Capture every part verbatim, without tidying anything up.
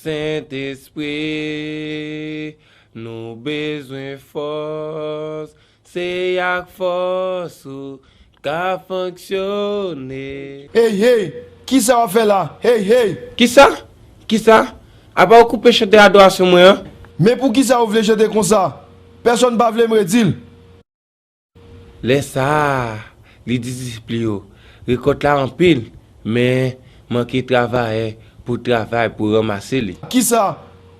Sentespri, nou bezwen fòs. Se ak fòs ou ka fonksyone. Hey, hey! Kisa w ap fè la? Hey, hey! Kisa? Kisa? Apa w koupe chante adorasyon mwen an? Men poukisa ou vle chante konsa? Pèsonn pa vle m redi l. Lè sa a, li di disip li yo, rekòt la anpil, men manke travayè pou travay pou ranmase li. Kisa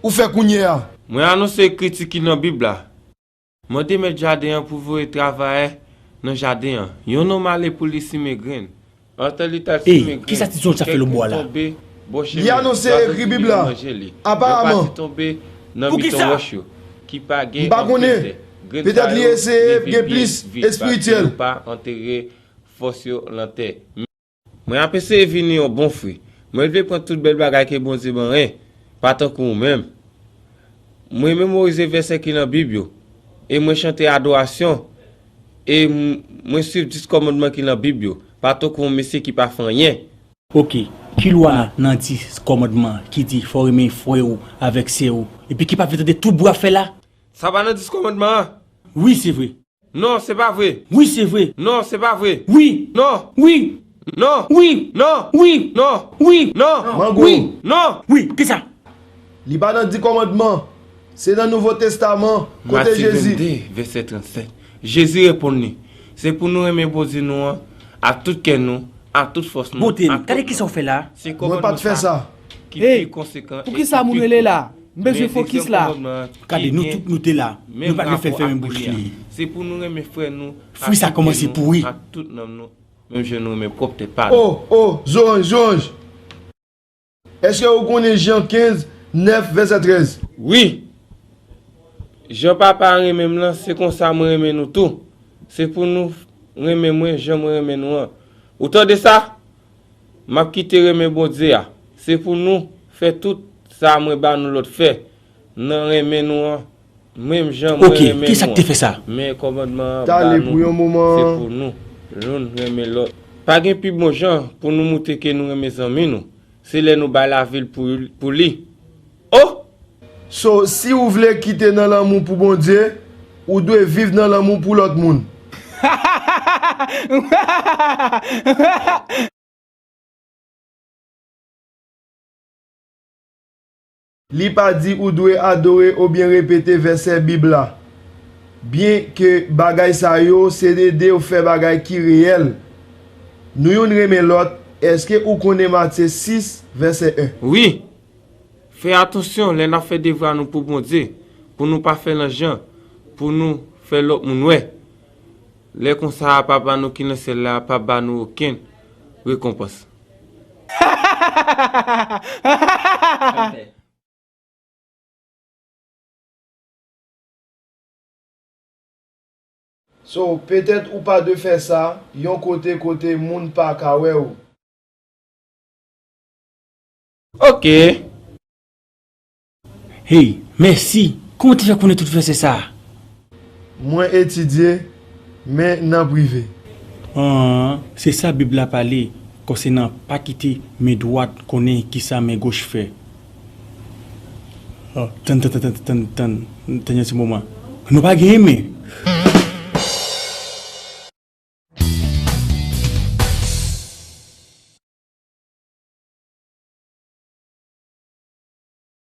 ou fè kounye a? Mwen anonse ekriti ki nan Bib la. Mande mèt jaden an pou voye travayè nan jaden an. Yon nonm ale pou li simen grenn. Antan li t al simen grenn, kèk grenn tonbe bò chemen yo. Li anonse ekri Bib la. Aparaman, pou kisa? Yo pati tonbe nan mitan wòch yo, ki pa gen anpil tè. Grenn sa yo leve byen vit, paske yo pa antere fòs yo nan tè. Mwen ap eseye vini yon bon fwi. Mwen vle pran tout bèl bagay ke Bondye ban mwen, pa tankou ou menm. Mwen memorize vèsè ki nan Bib yo, e mwen chante adorasyon, e m-, mwen swiv dis kòmandman ki nan Bib yo, pa tankou yon mesye ki pa fè anyen. Oke, ki lwa nan dis kòmandman ki di fò w renmen frè w avèk sè w, epi ki pa vle tande tout bri w ap fè la? Sa pa nan dis kòmandman an? Wi, se vre. Non, se pa vre. Wi, se vre. Non, se pa vre. Wi. Non. Wi. Non. Wi. Non. Wi. Non. Wi. Non. Mango. Wi. Non. Wi, kisa? Li pa nan Di Kòmandman. Se nan Nouvo Testaman, kote Jezi. Matye vennde, vèsè trannsèt. Jezi reponn li, se pou nou renmen Bondye nou an ak tout kè nou, ak tout fòs nou, ak tout nanm nou. Gade kisa w fè la. Mwen pa t fè sa. Hey, poukisa moun rele la? M bezwen fokis la. Gade, nou tout nou te la. Nou pa t vle fè l fèmen bouch li. Se pou nou renmen frè nou, fwi sa kòmanse pouri, ak tout nanm nou, menm jan nou renmen pwòp tèt pa nou. Oh, oh, zoranj, zoranj. Èske ou konnen Jan kenz, nèf, vèsè trèz? Wi. Jan Papa a renmen m lan, se konsa mwen renmen nou tou. Se pou nou renmen mwen jan mwen renmen nou an. Ou tande sa? M ap kite renmen Bondye a. Se pou nou fè tout sa mwen ba nou lòd fè nan renmen nou an, menm jan mwen renmen nou an. Oke, kisa k te fè sa? Men kòmandman an ba nou, se pou nou youn renmen lòt. Pa gen pi bon jan pou nou moutre ke nou renmen zanmi nou, se lè nou bay lavi l pou, pou li. Oh! So, si ou vle kite nan lanmou pou Bondye, ou dwe viv nan lanmou pou lòt moun. Li pa di ou dwe adore oubyen repete vèsè Bib la. Byenke bagay sa yo se ede w fè bagay ki reyèl. Nou youn renmen lòt, èske ou konnen Matye sis, vèsè en? Wi. Fè atansyon lè n ap fè devwa nou pou Bondye, pou nou pa fè l an jan, pou nou fè lòt moun wè. Lè konsa, Papa nou ki nan syèl la p ap ba nou okenn rekonpans. So, petèt ou pa dwe fè sa yon kote kote moun pa ka wè w. Oke. Hey, mèsi. Kòman w te fè konnen tout vèsè sa a? Mwen etidye, men nan prive. An, se sa Bib la pale konsènan pa kite men dwat konnen kisa men goch fè. Oh, tann, tann, tann yon ti moman. Nou pa genyen men.